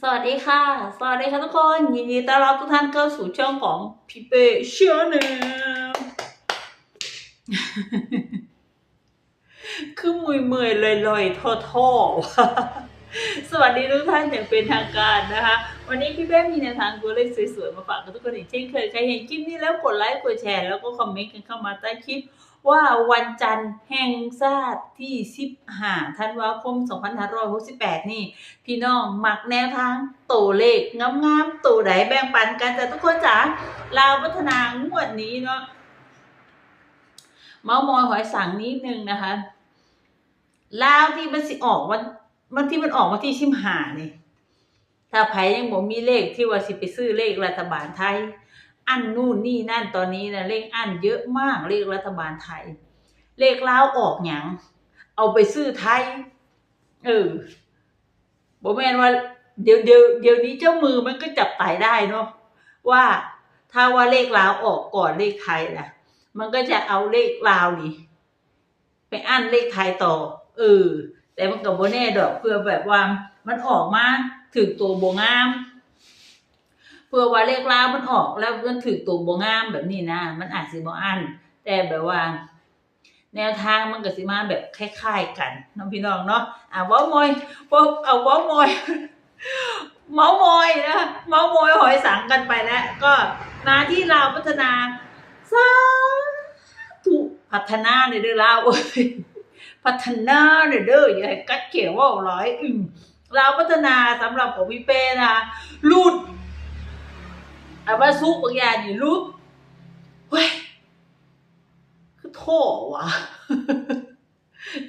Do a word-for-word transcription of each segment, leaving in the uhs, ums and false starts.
สวัสดีค่ะ สวัสดีค่ะทุกคน ยินดีต้อนรับทุกท่านเข้าสู่ช่องของพี่เป้ Channel คือเมื่อยๆลอยๆท้อๆ สวัสดีทุกท่านอย่างเป็นทางการนะคะ วันนี้พี่เป้มีแนวทางตัวเลขสวยๆมาฝากกับทุกคนอีกเช่นเคย ใครเห็นคลิปนี้แล้วกดไลค์กดแชร์แล้วก็คอมเมนต์กันเข้ามาใต้คลิป ว่าวันจันทร์แห่งชาติที่สิบห้าธันวาคมสองพันห้าร้อยหกสิบแปดนี่ พี่น้องมักแนวทางตัวเลขงามๆตัวใดแบ่งปันกันจ้ะทุกคนจ๋า ลาวพัฒนางวดนี้เนาะ เมาส์มอยหอยสังนิดนึงนะคะ ลาวที่มันสิออกวัน วันที่มันออกวันที่สิบห้านี่ ถ้าไผยังบ่มีเลขที่ว่าสิไปซื้อเลขรัฐบาลไทย อั้นนู่นนี่นั่น ตอนนี้นะเลขอั้นเยอะมาก เลขรัฐบาลไทย เลขลาวออกหยัง เอาไปซื้อไทย เออ บ่แม่นว่า เดี๋ยว เดี๋ยว เดี๋ยวนี้เจ้ามือมันก็จับตายได้เนาะ ว่าถ้าว่าเลขลาวออกก่อนเลขไทยนะ มันก็จะเอาเลขลาวนี่ ไปอั้นเลขไทยต่อ เออ แต่มันก็บ่แน่ดอก เพื่อแบบว่ามันออกมาถืกตัวบ่งาม เพื่อว่าเลขลาวมันออกแล้วมันถืกตัวบ่งามแบบนี้นะ มันอาจสิบ่อั้น แต่แบบว่า แนวทางมันก็สิมาแบบคล้ายๆกันเนาะพี่น้องเนาะ อ่ะ เว้ามอย เว้า เอา เว้ามอย เมาส์มอยนะ เมาส์มอยหอยสังกันไปแล้ว ก็มาที่ลาวพัฒนา สาธุ พัฒนาเด้อลาวเอ้ย พัฒนาเด้อ อย่าให้กัดแข้วเว้าหลาย อืม ลาวพัฒนาสำหรับของพี่เป้นะคะ หลุด อ่ะ ว่าซุกบางอย่างนี่หลุด เฮ้ย คือท้อว่ะ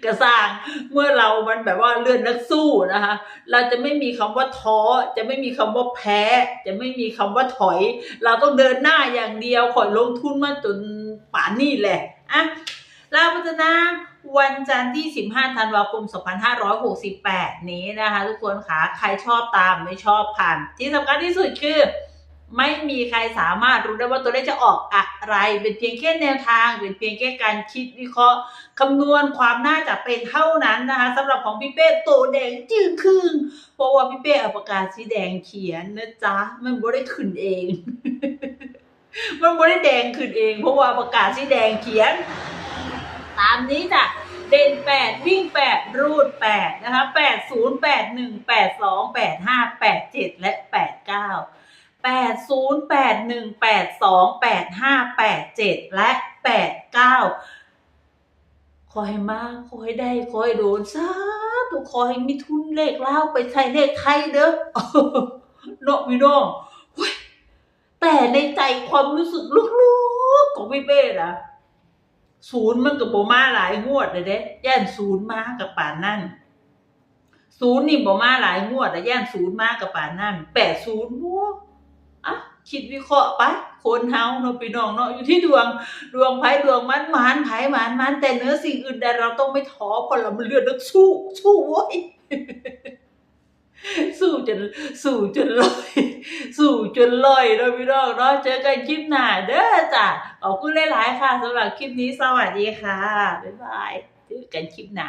กระซ่าง เมื่อเรามันแบบว่าเลือดนักสู้นะคะ เราจะไม่มีคำว่าท้อ จะไม่มีคำว่าแพ้ จะไม่มีคำว่าถอย เราต้องเดินหน้าอย่างเดียว ข่อยลงทุนมาจนป่านนี้แหละ อ่ะ ลาวพัฒนา วันจันทร์ที่สิบห้าธันวาคมสองพันห้าร้อยหกสิบแปดนี้นะคะ ทุกคนคะ ใครชอบตาม ไม่ชอบผ่าน ที่สำคัญที่สุดคือ ไม่มีใครสามารถรู้ได้ว่าตัวเลขจะออกอะไร เป็นเพียงแค่แนวทาง เป็นเพียงแค่การคิดวิเคราะห์ คำนวณความน่าจะเป็นเท่านั้นนะคะ สำหรับของพี่เป้โตแดงจึ้งครึ่ง เพราะว่าพี่เป้เอาปากกาสีแดงเขียนนะจ๊ะ มันบ่ได้ขึ้นเอง มันบ่ได้แดงขึ้นเอง เพราะว่าปากกาสีแดงเขียน ตามนี้จ้ะ เด่นแปด วิ่งแปด รูดแปดนะคะ แปดศูนย์ แปดหนึ่ง แปดสอง แปดห้า แปดเจ็ด และ แปดเก้า แปดศูนย์ แปดหนึ่ง แปดสอง แปดห้า แปดเจ็ด และ แปดเก้า ขอให้มา ขอให้ได้ ขอให้โดน สาธุ ขอให้มีทุนเลขลาวไปใส่เลขไทยเด้อ เนาะพี่น้อง เฮ้ย แต่ในใจความรู้สึกลึกๆของพี่เป้นะ ศูนย์มันก็บ่มาหลายงวดเลยเด้ ย่านศูนย์มากับปานนั่น ศูนย์นี่บ่มาหลายงวดอะ ย่านศูนย์มากับปานนั่น แปดศูนย์ โอ้ อ่ะ คิดวิเคราะห์ไป คนเฮาเนาะพี่น้องเนาะ อยู่ที่ดวง ดวงไผดวงมัน หมานไผหมานมัน แต่เหนือสิ่งอื่นใดเราต้องไม่ท้อ เพราะเรามันเลือดนักสู้ สู้เว้ย สู้จน สู้จนลอย สู้จนลอยเนาะพี่น้องเนาะ เจอกันคลิปหน้าเด้อจ้ะ ขอบคุณหลายๆค่ะ สำหรับคลิปนี้ สวัสดีค่ะ บ๊ายบาย เจอกันคลิปหน้า